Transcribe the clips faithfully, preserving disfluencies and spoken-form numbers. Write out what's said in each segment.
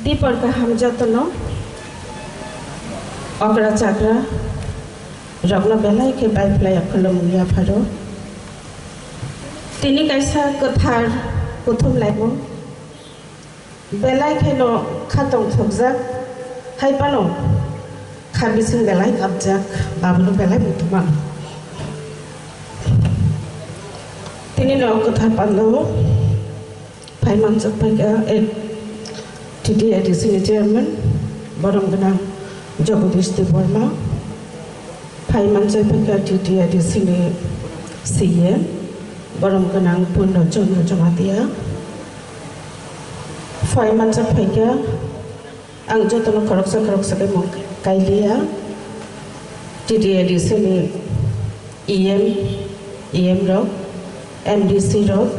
Dipor kaham jotono okra chakra rokno belai khe bai phlai ya khulumung yapharo. Tini kaisa kwthar kuthum laimung belai kheno khatong thokjak, hai phano kha bising belai kapjak, babuno belai muthumano. Tini no kwthar pandao. Phai manjak phaikha, eh, T T A D C ni chairman, borom gwnang Jagadish Debbarma. Phai manjak phaikha T T A D C ni C E M, borom gwnang Purno Chandra Jamatia. Phai manjak phaikha, ang jotono khoroksa khoroksa khe mung kailiya, T T A D C ni E M, E M rok, M D C rok,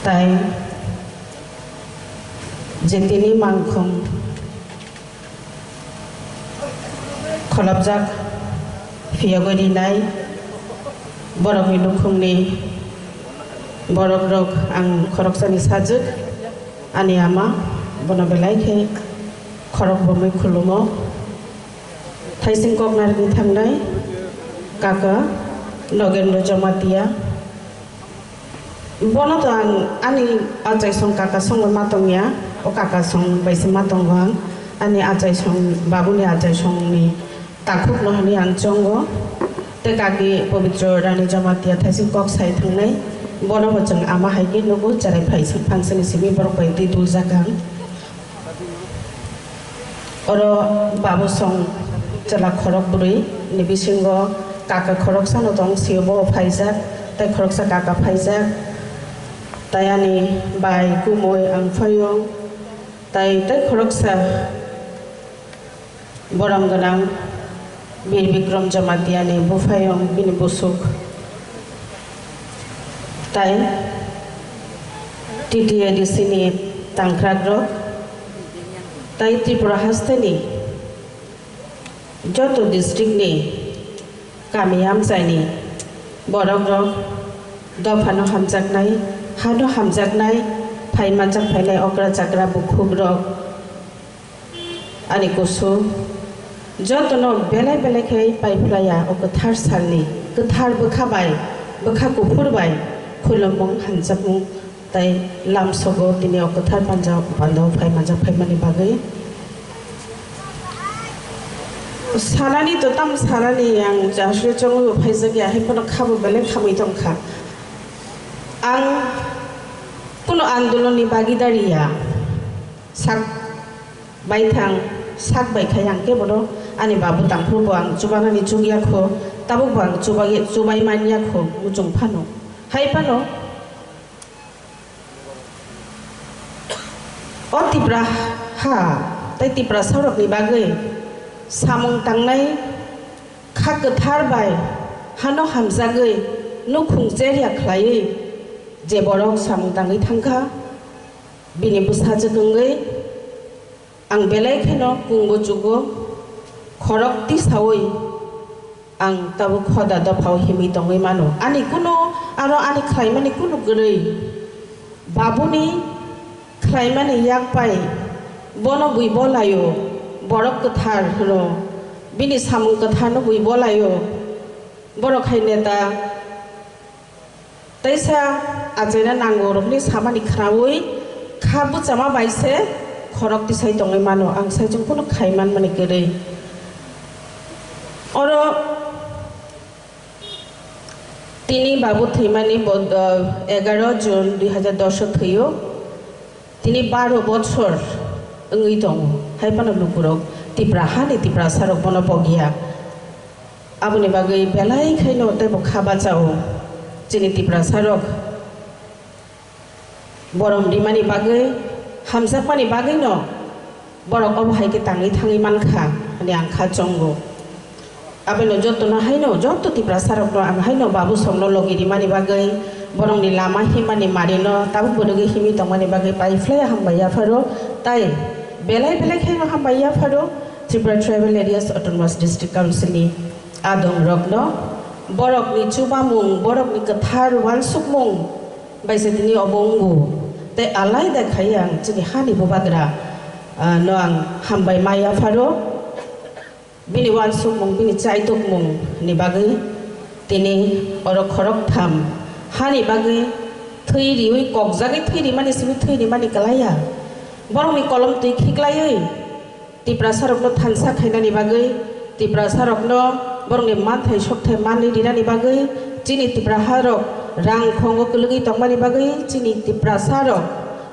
tai je tini mangkhung kholopjak phiyogwi rinai borokni nukhungni borokrok ang khoroksani sajwk, ani ama bono belai khe khorok bomwi khulumo. Thaising kok narwgwi thangnai kaka Nogendra Jamatia. Bono to ang ani achaisong kaka songbo ma tongya, o kaka song bai se ma tongo ang. Ani achaisong, babuni achaisongni takhukno hwnwi ang chongo. Tei kaki Pobitro Rani Jamatia thaising kok sai thangnai, bono bo chwng ama hai khe nugo, cherai phai phansani simi borok bai twi duljak ang. Oro babu song chwla khorok bwrwi ni bisingo kaka khoroksano tong sio, bo phaijak, tei khoroksa kaka phaijak, tei ani bai kumui ang phaio, tei tei khoroksa borom gwnang Bir Bikram Jamatia ni buphayung bini busuk. Tai T T A D C ni tangkrak rok, tai Tripura haste ni joto district ni kami amchai ni borok rok dopha no hamjaknai, ha no hamjaknai, phai manjak phainai okra chakra bukhuk rok. Ani kusu jotono belai belai khe pai phlaiya o kwthar salni kwthar bwkha bai, bwkha kuphur bai khulumung, hamjakmung tei lamsogo tini o kwthar panja-, pandao phai manjak phaimani bagwi. Sanani to tam sanani, ang jasle chongwi bo phaijakya, hai phano khabo belai khamwi tongkha. Ang kuno andolonni bagidari ya. Sak baithang, sak bai khai ang khe bono ani babu tangphuru bo ang chubanani chukya kho, tabuk bo ang chubai, chubai manya kho, muchung phano. Hai phano, o Tipra ha, tei Tiprasa rokni bagwi samung tangnai kha kwthar bai hano hamjagwi nukhung cherya khlaiwi je borok samung tangwi thangkha, bini bwsajwk wngwi ang belai kheno kungbo chugo, khorok tisaui ang tabuk khoda dophao himwi tongwi mano. Ani kuno aro ani khlaimani kuno kwrwi. Babuni khlaimani yak pai bono bui bolaio, borok kwthar hwno, bini samung kwtharno bui bolaio. Borok hai neta Teisa achaina nango rokni samani khnaui kha bwchama bai se khorok tisai tongwi mano, ang saichung phano khai manmani kwrwi. Oro tini babu thwimani bo, uh, egaro June dui hazar dos o thwio. Tini baro bochor wngwi tongo, hai phano lukurok Tipra hani Tiprasa rok bono pogya. Aboni bagwi belai khaino teibo kha bachao chini Tiprasa rok. Borom rimani bagwi, hamjakmani bagwino borok obo hai khe tangwi thangwi mankha hwnwi ang kha chongo. Abono jotono haino, joto Tiprasa rokno ang haino babu songno logi rimani bagwi, borokni lama himani marino tabuk bwrwgwi himwi tongmani bagwi pai phlai hambai yapharo, tai belai belai khaino hambai yapharo Tripura Tribal Areas Autonomous District Council ni adong rokno, borokni chubamung, borokni kwthar uansukmung bai se tini obo wngo. Tei alaida khai ang chini hani bubagra, ah, no ang hambai mai yapharo. Bini uansukmung, bini chaitokmung ni bagwi tini oro khoroktham hani bagwi thwi riwi kokjagwi thwi rimani simi thwi rimani kwlaiya. Borokni kolom twi khiklaiwi Tiprasarokno thansa khainani bagwi, Tiprasarokno borokni manthai sokthai manwi rinani bagwi, chini Tiprasarok rang khongo kwlwgwi tongmani bagwi, chini Tiprasarok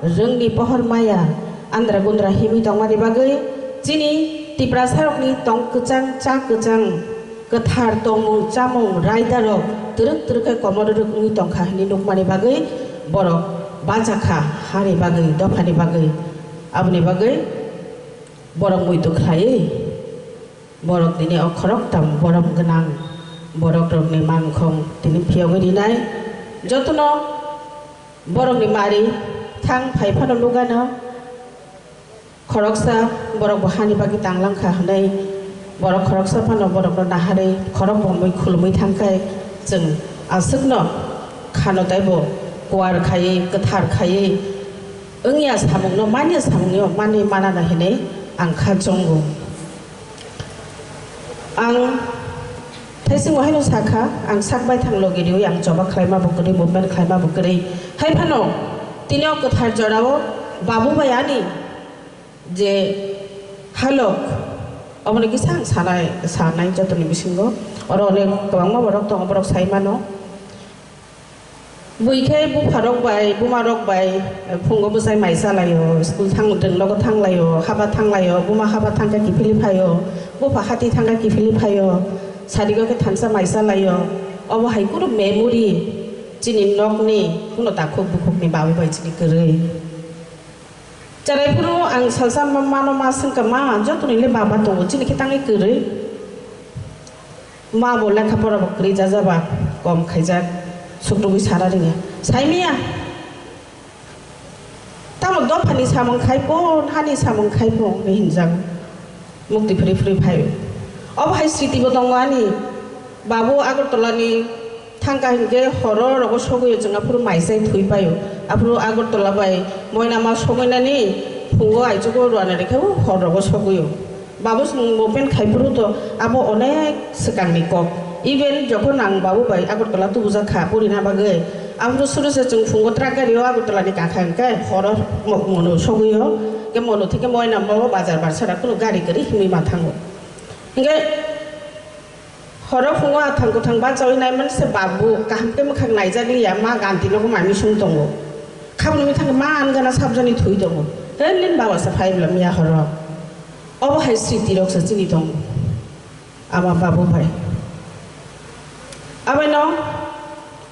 rwngni pohor maya andra gundra himwi tongmani bagwi, chini Tiprasarokni tong kwchang cha kwchang kwthar tongmung chamung raidarok twrwk twrwk khe komoro rwk wngwi tongkha hwnwi nukmani bagwi borok bacha kha hani bagwi dophani bagwi. Aboni bagwi borok muitu khlaiwi, borok tini o khoroktham borom gwnang borokrokni mangkhong tini phiyogwi rinai. Jotono borokni mari thang phai phano nukgano khoroksa borok bo hani bagwi tanglang kha hwnwi borok khoroksa phano borokno naharwi khorok bomwi khulumwi thangkhai chwng aswkno khano taibo kuar khaiwi kwthar khaiwi wngya samungno manya samungno manwi manana hinwi ang kha chongo. Ang thaisingo haino sakha, ang sak baithang logi riwi ang choba khlaima bo kwrwi, movement khlaima bo kwrwi. Hai phano tini o kwthar jorao babu bai ani je halok, oboni kisa ang sanai, sanai jotoni bisingo. Oro onek kwbangma borok tongo, borok sai mano. Bui khe bupharok bai, bumarok bai, eh, phungo bwsai mai chalaio, school thang-, rwng nogo thanglaio, haba thanglaio, buma haba thangkha kiphilwi phaio, bupha hati thangkha kiphilwi phaio, sadigo khe thansa mai chalaio. Obo hai kunu memory chini nokni kunu takhuk bukhukni babu bai chini kwrwi. Cherai phuru ang salsa ma-, mano ma swngkha, "Ma, jotoni le baba tongo, chini khe tangwi kwrwi." Ma bo lekha pora bo kwrwi jajaba, kom khaijak, sukrubwi sana rwngya. Saimanya, tamo dophani samung khai pho, hani samung khai pho, hinwi hinjago. Mukti phuri phuri phai. Obo hai sriti bo tongo ani. Babu Agartala ni thangkha hinkhe horo rogo sogwi o chwng aphuru mai chai thwi paio. Aphuru Agartala bai moina ma sogwi nani phungo aichugo ruana rikhe o hor rogo sogwi o. Babu chwng bo pen khai phuru to abo onek swkang ni kok. Even jokhon ang babu bai Agartala tubujak kha purina bagwi. Aphuru suru se chwng phungo truck gari o Agartala ni kakha hinkhe horo mo-, mono sogwi o. Ke mono thike moina ma o bazar bar sara kunu gari kwrwi himwi ma thango. Hinkhe horo phungo athang kwthang bachawi naimani se babu kaham khe mwkhang naijakliya, ma ganti nogo mami sung tongo. Khabuni mithang ma an gana sabjani thwi tongo. He nin baba se phai bwla miya horo. Obo hai sriti rok se chini tongo. Ama babu bai. Abaino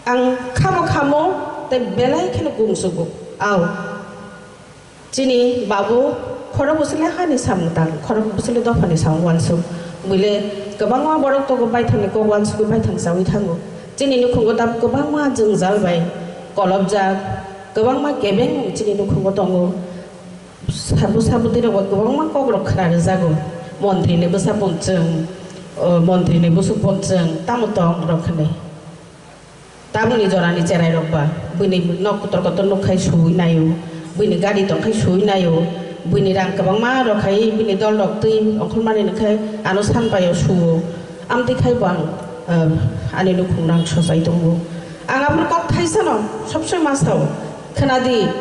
ang khamo khamo tei belai kheno kung sugo. Au. Chini babu khorok bwswk le hani samung tang, khorok bwswk le dophani samung uansuk. Buile kwbangma borok tongo baithangni kok uansugwi baithang chawi thango. Chini nukhungo tabuk kwbangma jwngjal bai kolobjak, kwbangma kebeng chini nukhungo tongo. Sabu sabu twi rok bai kwbangma kok rok khna rwjago. Montri ni bwsa punchwng, o, montri ni bwswk punchwng, tamo tong rok hinwi. Tabukni jorani cherai rok ba, buini nok kotor kotor nuk khai suwi naio, buini gari tong khai suwi naio, buini rang kwbangma rok khai buini dol rok twi ongkhormani nung khai ano san paio suwo. Amtwi khai bo ang, ah, ani nukhung nang sochai tongo. Ang aboni kok thaisano sob somoi ma sao, khwnadi,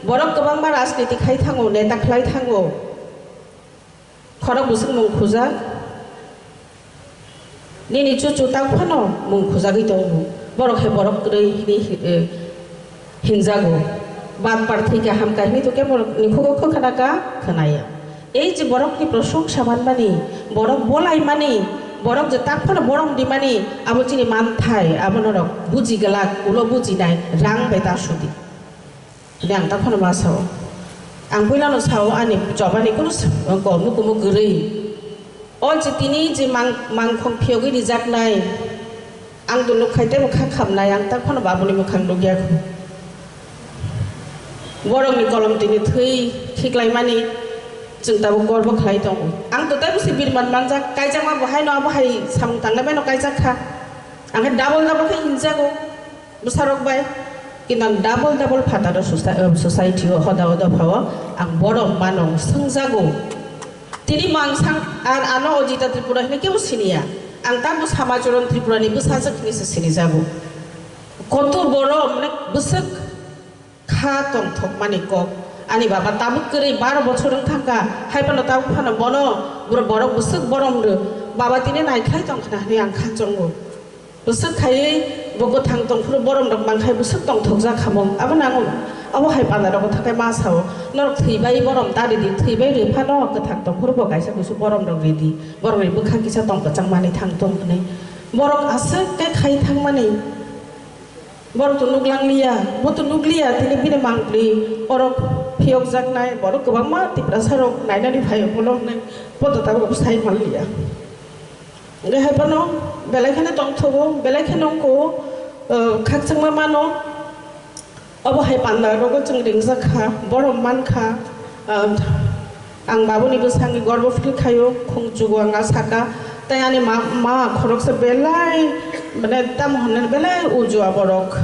borok kwbangma rajniti khai thango, neta khlai thango. Khorok bwswk mung khujak, nini chuchu tak phano mung khujagwi tongo. Borok hai borok kwrwi hwnwi hi-, eh, hinjago. Bad parthi kaham kahini to khe borok ni khugo kho khana ka khwnaya. Ei je borok ni prosongsa manmani, borok bolai mani, borok je tak phano borom di mani, abo chini manthai, abo norok buji glak, ulo buji nai, rang bai ta sudi. Hwnwi ang ta phano ma sao. Ang puilano sao ani chobani kunu s-, ko mukumu kwrwi. O je tini je mang-, mangkhong phiyogwi rijaknai, ang to nuk khai teibo kha khamnai, ang ta phano babuni mwkhang nukya kho. Borokni kolom tini thwi khiklaimani chwng tabuk korbo khlai tongo. Ang to teibo se birman manjak, kaijakma bo haino abo hai samung tangnai baino kaijak kha. Ang khe double double khe hinjago bwsarok bai. Kintu ang double double phataro soci-, eh, society o hoda hoda phao ang borok mano swngjago. Tini mang sang ar ano Ojita Tripura hwnwi kebo siniya. Ang tamo Samacharan Tripura ni bwsajwk hwnwi se sinijago. Kotor borok mane bwswk kha tongthokmani kok. Ani baba tabuk kwrwi baro bochor wng thangkha, hai phano tabuk phano bono bro-, borok bwswk borom rw. Baba tini naikhlai tongkhna hwnwi ang kha chongo. Bwswk khaiwi bo kwthang tongphuru borom rok mankhai bwswk tongthokjak khamung. Abono ang obo hai panda rogo thakai ma sao, norok thwibai borom ta ridi, thwibai rwi phano kwthang tongphuru bo kaisa kusu borom rok ridi. Borok ni bwkha kisa tong kwchang mani thang tong hwnwi. Borok aswk khe khai thangmani. Borok to nuklang liya, bo to nukliya, tini bini mangpli, borok phiyokjaknai, borok kwbangma Tiprasa rok nainani phaio, bono hwnwi bo to tabuk sai manliya. Hwnkhe hai phano belai kheno tongthogo, belai kheno wngkho, eh, khakchangma mano. Obo hai panda rogo chwng ringjak kha, borom man kha, ah, ang babuni bwskango gorbo feel khaio, khungchugo ang a saka, tei ani ma, ma khoroksa belai, mane, tamo hwnwi belai ujua borok.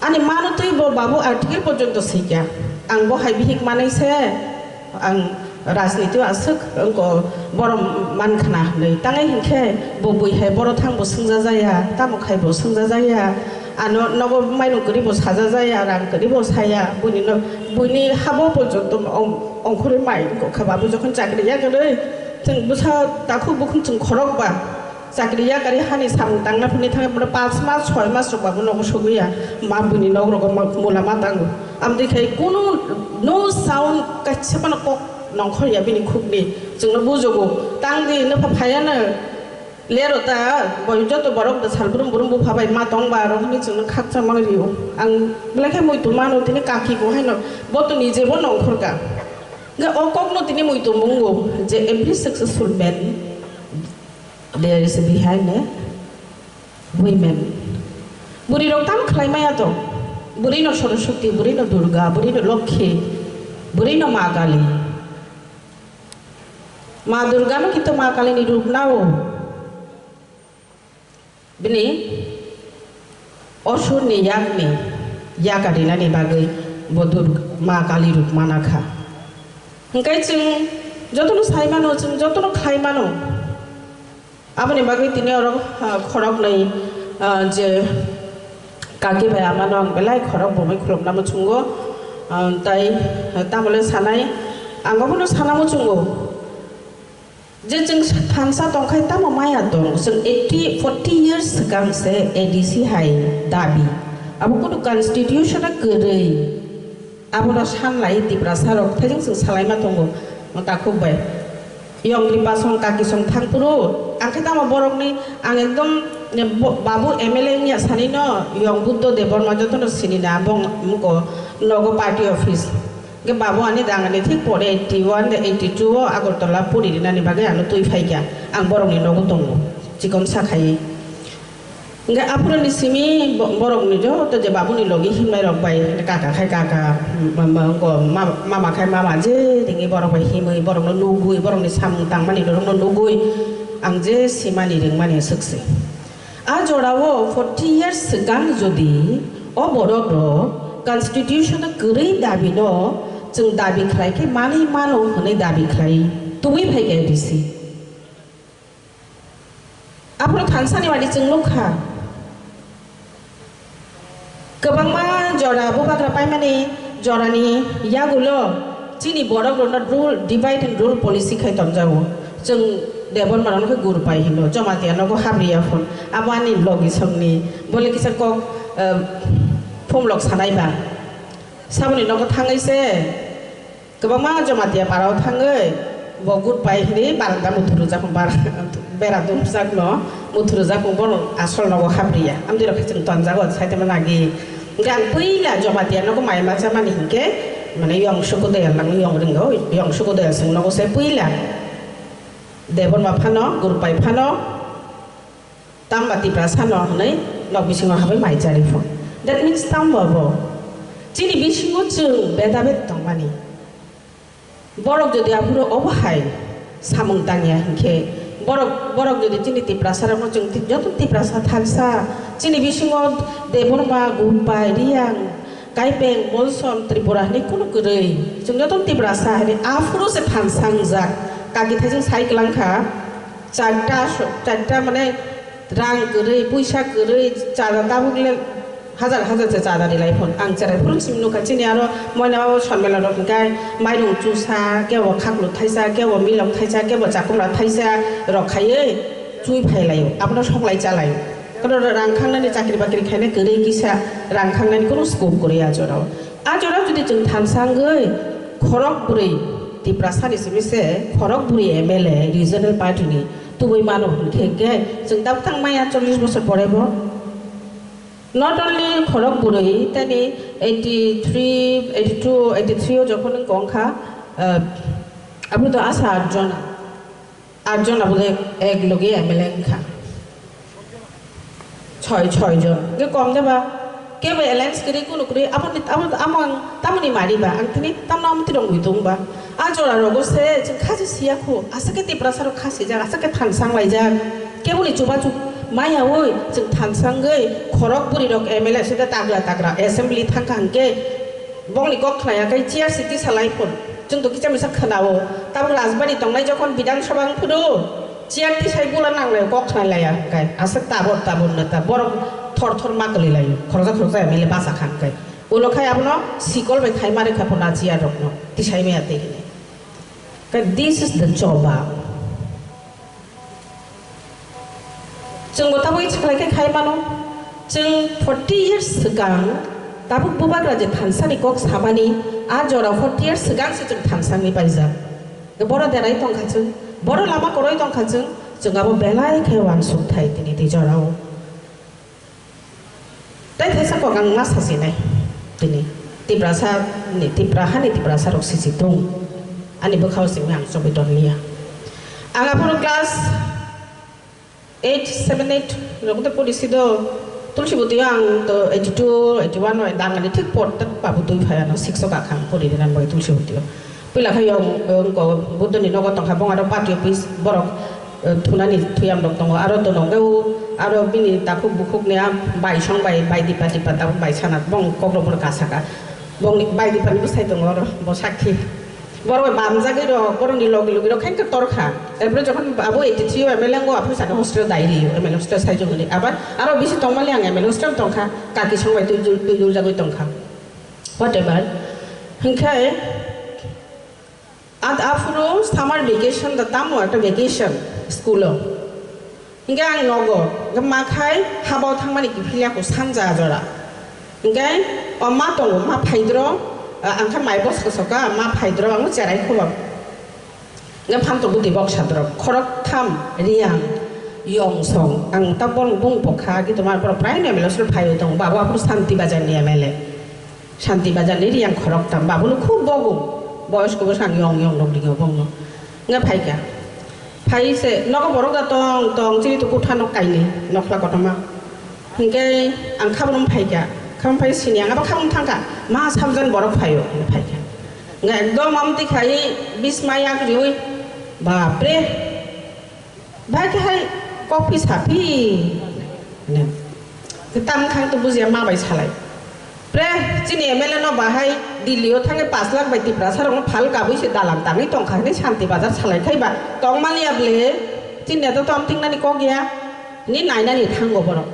Ani mano twi bo babu article porjonto swikha. Ang bo hai bihik manwi se, ang rajniti o aswk wngko borom man khna hwnwi. Tangai hinkhe bo bui hai boro thang bo swngja jaya, tamo khai bo swngja jaya. Ano nogo mainung kwrwi bo saja jaya, rang kwrwi bo saya. Buini no, buini habo porjonto ong-, ongkhorwi mai wngkha babu jokhon chakri yakarwi. Chwng bwsa takhuk bukhuk chwng khorokba. Chakri yakarwi hani samung tangna phini thangwi mano panch mas, soi mas rok babu nogo sogwi ya. Ma buini nok rogo ma-, mula ma tango. Amtwi khai kunu no sound kaisa phano kok nongkhor ya bini khukni. Chwngno bujugo. Tangdi nwpha phayano lero ta boi joto borok da sal brum brum bupha bai ma tong ba rok hwnwi chwngno khakchangma rio. Ang belai khe muitu mano tini kaki bo haino bo to nije bo nongkhor ka. Hwnkhe o kokno tini muitu mungo je every successful man there is behind a women. Bwrwi rok tamo khlai maya tong. Bwrwi no Saraswati, bwrwi no Durga, bwrwi no Lokhi, bwrwi no Ma Kali. Ma Durga no kintu Ma Kali ni rup nao. Bini Asur ni yak ni yak arinani bagwi bo Durga, Ma Kali rup mana kha. Hwnkhe chwng jotono sai mano, chwng jotono khlai mano. Aboni bagwi tini oro, ah, khoroknwi, ah, je kaki bai amano ang belai khorok bomwi khulumna muchungo, ah, tai tamole sanai ang obono sana muchungo je chwng thansa tongkhai tamo maya tong, chwng eighty, forty years swkang se A D C hai dabi, abo kudu constitution o kwrwi. Abono sanlai Tiprasa rok thaijwng chwng salaima tongo, takhuk bai. Yong Ripasong kakisong thangphuru, ang khe tamo borokni, ang ekdom, eh, bo-, babu M L A wngya sanino, Yong Buddho Debbarma jotono sinina, bong muko nogo party office. Hwnkhe babu ani dangani thik pore eighty one de eighty two o Agartala puri rinani bagwi ano twi phaikha. Ang borokni nogo tongo, chikon sakhaiwi. Hwnkhe aphuruni simi bo-, borokni joto je babuni logi himnai rok bai kaka khai kaka, ma-, ma-, ko ma-, mama khai mama je ringwi borok bai himwi borokno nugwi borokni samung tangmani borokno nugwi ang je simani ringmani swkse. A jorao forty years swkang jodi o borok rok constitution kwrwi dabi no chwng dabi khlai khe manwi mano hwnwi dabi khlai tubui phaikha A D C. Aphuru thansani wadi chwng nukha. Kwbangma jora bubagra paimani jorani yagulo chini borok rokno rule, divide and rule policy khai tonjago. Chwng Debbarma rokno khe gur pai hino, Jamatia nogo habriya phun. Abo ani logi songni, bole kisa kok, eh, phumlok sanai ba. Saboni nogo thangwi se Kwbangma Jamatia parao thangwi bo good pai hwnwi baranda muthuru jakung bar-, bera dumjak no muthuru jakung bono asol nogo hapriya. Amtwi rok khe chwng tonjago saitama nagi. Hwnkhe ang puila Jamatia nogo mai ma chamani hinkhe mane yong suku doyal lang yong ringo, yong suku doyal chwng nogo se puila Debbarma phano, Gurupai phano, Tamba Tiprasa no hwnwi nok bisingo habai mai chari pho. That means tamba bo. Chini bisingo chwng beda bed tongmani. Borok jodi aphuru obo hai samung tangya hinkhe Borok, borok jodi chini Tiprasa rokno chwng ti-, joto Tiprasa thansa, chini bisingo Debbarma, Gumbai, Riyang, Kaipeng, Molsom, Tripura hinwi kunu kwrwi. Chwng joto Tiprasa hinwi aphuru se thansa wngjak. Kaki thaising sai kwlangkha, charta, charta mane rang kwrwi, puisa kwrwi, chada tabuk le hajar hajar se chada rilai phon. Ang cherai phuru simi nukha chini aro moina o sonmela rok hwnkhe mairung chusa, kebo khaklu thaisa, kebo milok thaisa, kebo chakumra thaisa rok khaiwi chui phailaio, abono soklai chalaio. Kono rang khangnani chakri bakri khainai kwrwi kisa rang khangnani kono scope kwrwi a jorao. A jorao jodi chwng thansa wngwi khorok bwrwi Tiprasani simi se khorok bwrwi M L A regional party ni tubui mano hwnkhe, hwnkhe chwng tabuk thang maya chollish bosor pore bo. Not only khorok bwrwi, tani eighty three, eighty two, eighty three o jokhon wng kha, ah, abo to asa atjon, atjon abo de ek loge M L A wng kha. Choi, choi jon. Ge kom de ba? Kebo alliance kwrwi, kunu kwrwi, abo ni, abo, amo ang tamoni mari ba? Ang tini tamno amo tirong wi tong ba? A jora rogo se chwng kha se siya khu, aswk khe Tiprasa rok kha sijak, aswk khe thansa wng laijak. Keboni chubachu maya oi chwng thansa wngwi khorok bwrwi rok M L A se da tagra tagra assembly thang kha hwnkhe bongni kok khna ya kai chair si tisa lai phun. Chwng to kicha misa khna o. Tabuk Rajbari tongnai jokhon Bidhan Sabha wng phuru chair tisai bula nang lai kok khna lai ya hwnkhe aswk tabor tabor neta borok thor thor ma kwlwi lai o. Khoroksa khoroksa M L A basa kha hwnkhe. Ulo khai abono sikol bai khai ma rwkha phun a chair rokno tisai maya tei hwnwi. Ka, this is the job. Chwng bo tabuk ichikhlai khe khai mano. Chwng forty years swkang tabuk bubagra je thansani kok samani, a jora forty years swkang se chwng thansani paijak. Boro derai tongkha chwng, boro lama koroi tongkha chwng, chwng abo belai khe uansuk thai tini tei jorao. Tei thaisa kok ang ma sasinai tini Tiprasa ni, Tipra hani Tiprasa rok sisi tung. Ani bwkhao simi ang chobwi tonliya. Ang aphuru class eight, seven, eight rok de pori si do. Tulsi Butio ang to eighty two, eighty one no dangani thik por tak babu twi phai ano six o kakha ang pori rinang bai Tulsi Butio. Pila khe yong, yong ko Buddha ni nogo tongkha, bong aro party office borok, eh, thunani thuyam rok tongo, aro tono hwnkhe o aro bini takhuk bukhuk ni a bai song bai, bai dipa dipa tabuk bai sana bong kok rok bono kasaka. Bong ni bai dipa ni bwsai tongo oro bo sakhi. Borok bai bamjagwi rok, borok ni logi logi rok khain khe torkha. Erpore jokhon abo eighty three o M L A ngo aphuru saka hostel dai rio, M L A hostel sai jongni. Abar aro bisi tongmali ang M L A hostel tongkha, kaki song bai twi jul, twi jul jagwi tongkha. Whatever. Hwnkhe, at aphuru summer vacation da tamo ekta vacation school o. Hwnkhe ang nogo, hwnkhe ma khai haba o thangmani kiphilya ko sanja jora. Hwnkhe o ma tongo, ma phaidro, ah, ang khe mai bwswk soka, ma phaidro, ang cherai khobam. Hwnkhe phantok bwtwi boksa dorop khoroktham Riyang, Yongsong, ang ta borok bung pokha, kintu ma borok prai no M L A hostel phaiwi tongo, babo aphuru Santi Bazar ni M L A. Santi Bazar ni Riyang khoroktham, babo no khub bogo, boyos ko bwsang yong yong rok ringo bongno. Hwnkhe phaikha, phai se nogo borok da tong tong, chini to kutha nok kainwi, nokhla kotorma. Hwnkhe ang khabrum phaikha, khabrum phai sini ang abo khabrum thangkha, ma sabjan borok phaio, hwnwi phaikha. Hwnkhe ekdom amtwi khai bismai yak riui, bapre, bai khe hai kokphi saphi, hwnwi. Tam thang to bujiya ma bai salai. Pre, chini M L A no bahai Delhi o thangwi pash lakh bai Tiprasa rokno phal kabui se dalan tangwi tongkha hwnwi Santi Bazar salai khai ba tongmani able chini neto to amtwingnani kok ya hwnwi nainani thango borok.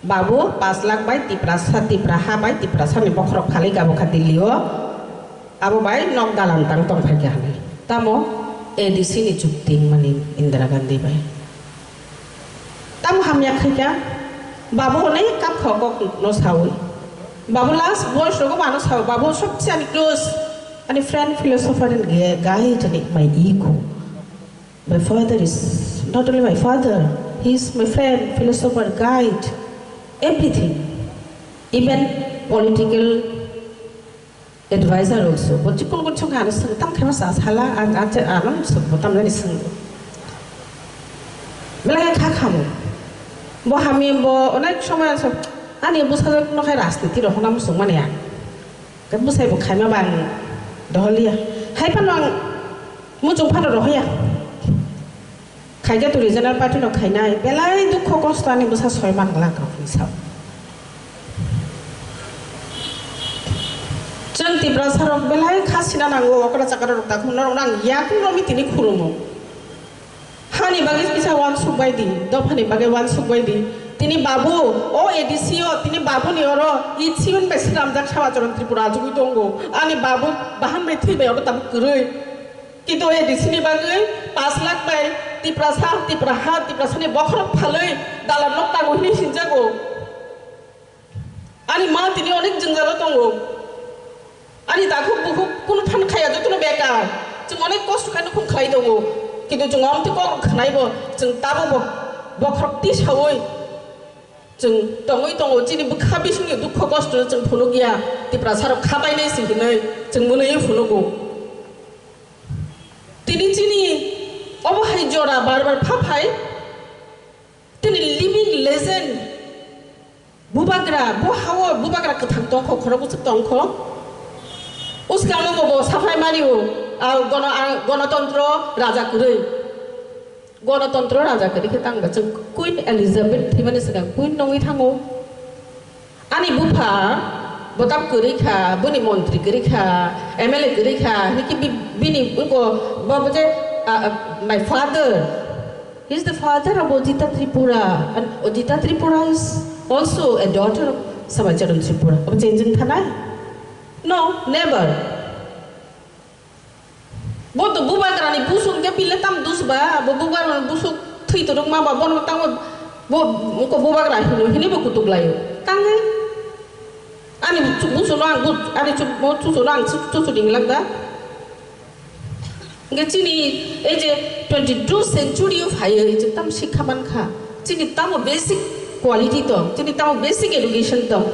Babu pash lakh bai Tiprasa, Tipra ha bai Tiprasa ni bokhorok phalwi gabokha Delhi o. Abo bai nok dalan tang tong phaikha hwnwi. Tamo A D C ni chukti wngmani Indira Gandhi bai. Tamo hamya khaikha? Babu hwnwi kap kha kok no saui. Babu last boyos rogo mano sao. Babu sobse ani close, ani friend, philosopher and guide ani my ego. My father is not only my father, he is my friend, philosopher, guide, everything. Even political advisor also. Bo chikon kon chok ano sung tam khema sa sala ang ang che ano sung bo tam nani sung. Belai kha khamo. Bo hami bo onek somoy so ani bwsajwk no khai rajniti rok hwnna muchung mani ang. Khe bwsai bo khaima ba ang dohor liya. Hai phano ang muchung phano rohoya. Khaikhe to regional party no khainai, belai dukho kosto ani bwsa soi man glak rok ni sao. Chwng Tiprasa rok belai kha sina nango, okra chakra rok dakhung norok nang yakung romwi tini khulumo. Hani bagwi kisa wansuk bai di, dophani bagwi wansuk bai di. Tini babu, o A D C o, tini babu ni oro, i Siyon bai swnamjak Sawa Charan Tripura achugwi tongo. Ani babu bahan bai thwi bai oro tabuk kwrwi. Kintu A D C ni bagwi pash lakh bai Tiprasa, Tipraha, Tiprasani bokhorok phalwi dalar nok tango hwnwi sinjago. Ani ma tini onek jwngjalo tongo. Ani takhuk bukhuk kunu phan khaya jotono bekar. Chwng onek kosto khaino khun khlai tongo. Kintu chwng omtwi kok khnaibo chwng tabukbo bokhorok tisaui chwng tongwi tongo. Chini bwkha bisingni dukho kosto chwng phunukya. Tiprasarok khabainai se hinwi chwng mwnwi phunugo. Tini chini obo hai jora bar bar pha phai. Tini living legend bubagra, bo hao bubagra kwthang tongkho, khorok bwswk tongkho. Uskango bo bo saphai mani o, a, gono-, a, gonotontro raja kwrwi. Gonotontro raja kwrwi khe tang ba chwng Queen Elizabeth thwimani swkang Queen nongwi thango. Ani bupha bo tam kwrwi kha, boni montri kwrwi kha, M L A kwrwi kha, hwnwi khe bi-, bini wngko bo bo je, a, a, my father, he is the father of Ojita Tripura, and Ojita Tripura is also a daughter of Sabacharan Tripura. Obo chengjwng thanai? No, never. Bo to bubagrani busuk hwnkhe bile tam dus ba, bo bubagrani busuk thwi torok ma ba, bono tamo bo, bo bubagra hino, hini bo kutuk laio. Tangwi ani chu-, busuno ang but, ani chu-, mo chuchuno ang chu-, chuchu ding lang da. Hwnkhe chini ei je twenty-two century o phaiwi chwng tamo sikha mankha. Chini tamo basic quality tong, chini tamo basic education tong,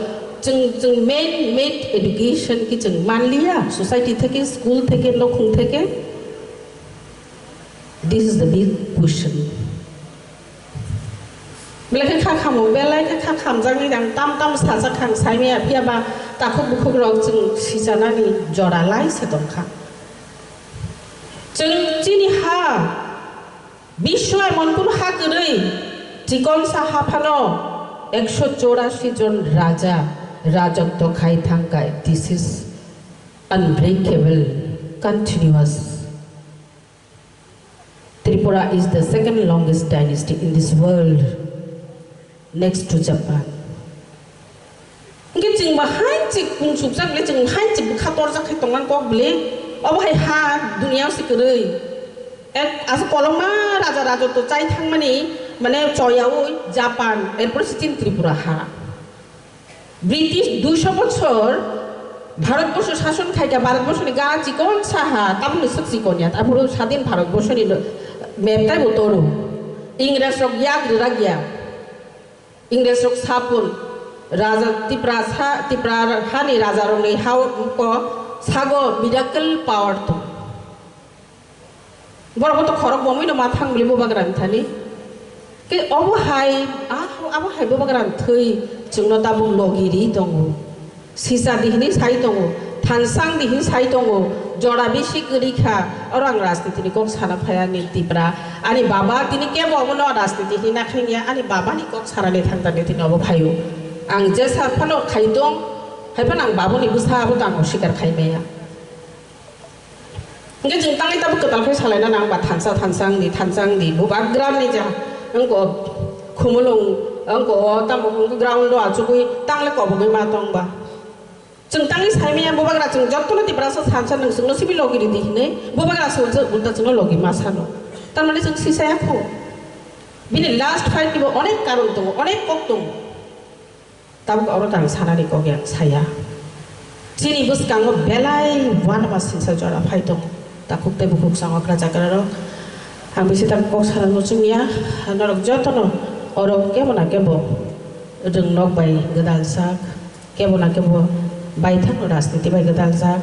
chwng, chwng main, main education khe chwng manliya, society theke, school theke, nokhung theke? This is the big question. Belai khe kha khamo, belai khe kha khamjaknai jang tam tam sajak kha ang saimaya, phiya ba takhuk bukhuk rok chwng sichanani jora lai se tongkha. Chwng chini ha Biswai Manipur ha kwrwi chikonsa ha phano ekso chorashi jon raja rajotw khai thangkha. This is unbreakable, continuous. Tripura is the second longest dynasty in this world, next to Japan. Hwnkhe chwng bo hai se kungsukjak le, chwng hai se bwkha torjak khe tongmani kok bwle. Obo hai ha duniya se kwrwi. Ek aswk kolokma raja rajotw chai thangmani, mane choyaui Japan, erpor se chini Tripura ha. British duiso bochor Bharatborsho sason khaikha, Bharatborshoni ga chikon saha, tabukni swk chikon ya, tabukno sadin Bharatborshoni map taibo toro. Ingresrok yak rwrak ya. Ingresrok sapun raja Tipra sa, Tipra hani rajarokni hao ko sago miracle power tong. Borok bo to khorok bomwi no ma thang bwle bubagra ni thani. Ke obo hai, a, abo hai bubagra ni thwi chwngno tabuk logi ri tongo. Sisa di hwnwi sai tongo, thansang di hwnwi sai tongo, jora bisi kwrwi kha. Oro ang rajniti ni kok sana phai ani Tipra. Ani baba tini kebo obono rajniti hwnwi nakheng ya, ani baba ni kok sana ni thang thang tini obo phaio. Ang jesa phano khai tong, hai phano ang baba ni bwsa abo tang sikar khai maya. Hingke chwng tangwi tabuk kwtal khe salaina nang ba thansa thansa wngdi, thansa wngdi, bubagra ni ja wngko khumulwng wngko o tamo wngko ground o achugwi tangle kobogwi ma tong ba. Chwng tangwi saimaya bubagra chwng jotono Tiprasa thansa nwng chwngno simi logi ridi hinwi bubagra se ulta chwngno logi ma sano. Tamani chwng sisaya kho. Bini last fight ni bo onek karon tongo, onek kok tongo. Tabuk oro tang sanani kok yang saya. Chini bwskango belai uanama singsa jora phai tongo. Takhuk tei bukhuk changokra chakrarok. Ang bisi tak kok sana muchung ya. Norok jotono oro kebo na kebo rwngnok bai gwdal sak, kebo na kebo baithang rajniti bai gwdal sak.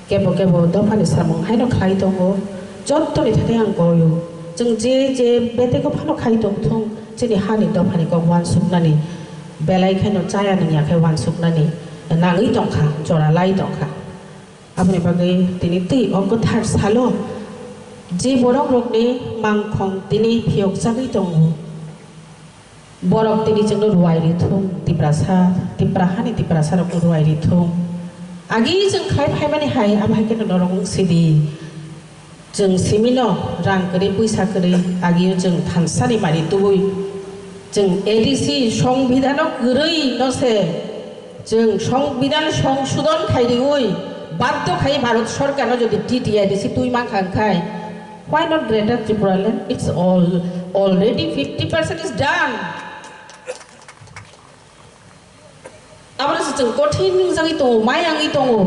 Kebo kebo dophani samung haino khlai tongo, jottoni thani ang koio. Chwng je je betego phano khai tong thung, chini hani dophani kok uansuknani belai khaino chaya nungya khe uansuknani nangwi tongkha, jora lai tongkha. Aboni bagwi tini twi o kwthar salo Je borok rokni mangkhong tini phiyok chagwi tongo, borok tini chwngno ruai rithung, Tiprasa, Tipra hani Tiprasa rokno ruai rithung. Agi chwng khlai phaimani hai, abo hai kheno norok wng sidi. Chwng simino rang kwrwi, pwisa kwrwi, agio chwng thansani mari tubui. Chwng A D C songbidhano kwrwi no se, chwng songbidhan songsodhon khai riui, badhyo khai Bharat Sorkarno jodi T T A D C twi mankha wngkhai, why not Greater Tripura Land? It's all already fifty percent is done. Abono se chwng kothin wngjagwi tongo, maya wngwi tongo,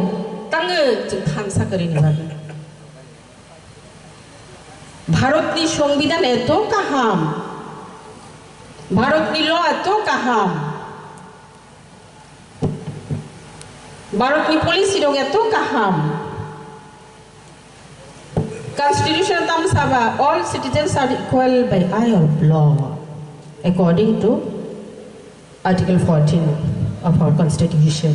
tangwi chwng thansa kwrwini bagwi. Bharatni songbidhan eto kaham, Bharatni law eto kaham, Bharatni policy rok eto kaham. Constitution tam saba, all citizens are equal by eye of law, according to Article fourteen of our Constitution.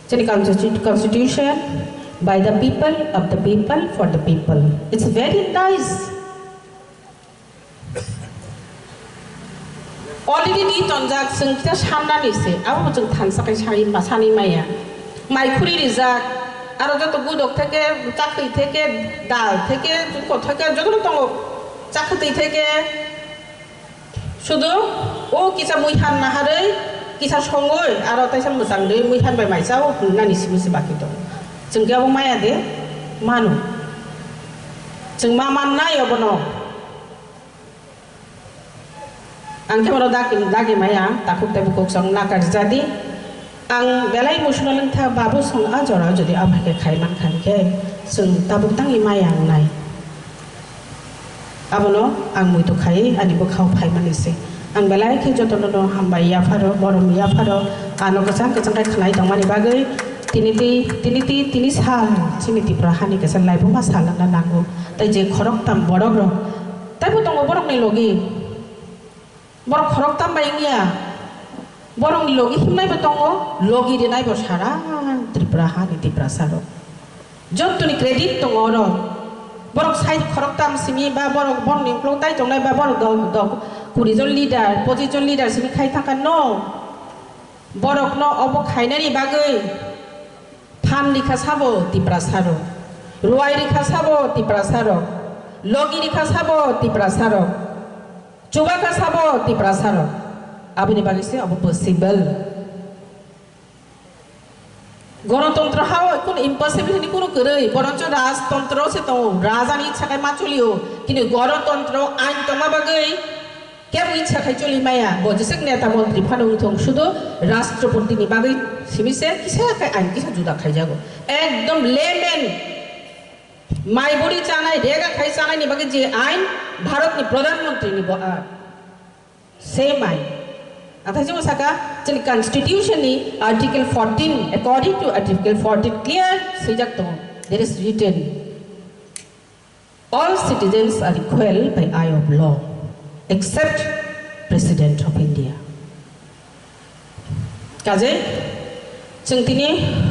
Chini constitu-, Constitution, by the people, of the people, for the people. It's very nice. Already di tonjak, chwng kisa samnani se, abo bo chwng thansa khai sani ma-, sani maya. Mai khuri rijak, aro joto gudok theke, chakhwi theke, dal theke, jukot theke, jotono tongo, chakhwtwi theke. Sudu o kisa mui han naharwi, kisa songwi, aro taisa mwchangwi mui han bai mai chao hwnani simi se baki tongo. Chwng khe abo maya de mano. Chwng ma mannai obono. Ang khe bono dagi, dagi maya, takhuk tei bukhuk chwng nakar jadi. Ang belai emotional wngkha, babu chwng a jora jodi abo hai khe khai mankha hwnkhe, chwng tabuk tangwi maya wngnai. Abono ang muitu khai ani bwkhao phaimani se. Ang belai khe jotono no hambai yapharo, borom yapharo, ano kwchang kwchang khe khwnai tongmani bagwi tini twi, tini twi, tini sal chini Tripura hani kisa laibuma sal wngna nango. Tei je khoroktham borok rok, taibo tongo borokni logi. Borok khoroktham bai wngya. Borokni logi himnaibo tongo, logi rinaibo sara Tripura hani Tiprasa rok. Jottoni credit tongo oro. Borok sai khoroktham simi ba borok borokni uklok tai tongnai ba borok dok, dok, kuri jon leader, pochis jon leader simi khai thangkha, no. Borokno obo khainani bagwi phan rikha sabo Tiprasa rok. Ruai rikha sabo Tiprasa rok. Logi rikha sabo Tiprasa rok. Chubakha sabo Tiprasa rok. Aboni bagwi se obo possible. Gorotontro hao kunu impossible hini kunu kwrwi, boroncho rajtontro se tongo, rajani ichha khai ma cholio, kini gorotontro ain tongma bagwi kebo ichha khai choli maya, bo jesek neta montri phano wngthong, sudo rashtrapati ni bagwi simi se kisa khai ain kisa juda khaijago. Ekdom layman, mai buri chanai, rega khai chanai ni bagwi je ain Bharat ni Pradhan Mantri ni bo, ah, Same ain. Nathai chwng saka, chini constitution ni article fourteen, according to article fourteen, clear swijak tongo. There is written, "All citizens are equal by eye of law, except President of India." Kaje, chwng tini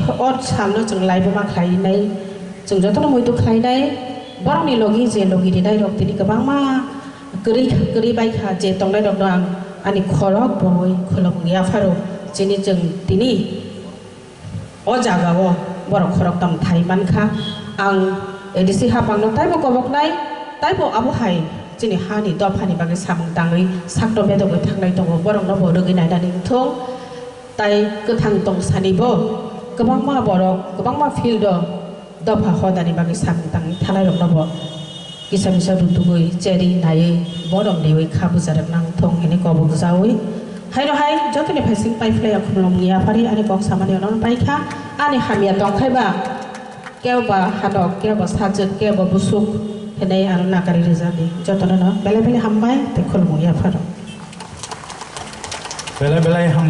o salno chwng laibuma khlainai, chwng jotono muitu khlainai, borokni logi je logi rinai rok tini kwbangma kwrwi, kwrwi bai kha, je tongnai rokno ang ani khorok boi khulumung yapharo, chini chwng tini o jagao borok khoroktham thai mankha. Ang A D C hapangno taibo koboknai, taibo abo hai chini hani dophani bagwi samung tangwi sakno bedogwi thangnai tongo, borokno bo rwgwi nainani wngthung. Tai kwthang tong sani bo kwbangma borok, kwbangma field o dopha hodani bagwi samung tangwi thanai rokno bo kisa misa rutugwi, cheri naiwi, borom riwi kha bujarwk nang thung hwnwi kobok jawi. Haino hai jotoni phaising paiphlai ya khumlung ya phari ani kok samani ono paikha, ani hamya tongkhai ba kebo ba hanok, kebo ba sajwk, kebo ba busuk hwnwi ano nakari rwjadi. Jotono no belai belai hambai tei khulumung ya pharo. Belai belai ham-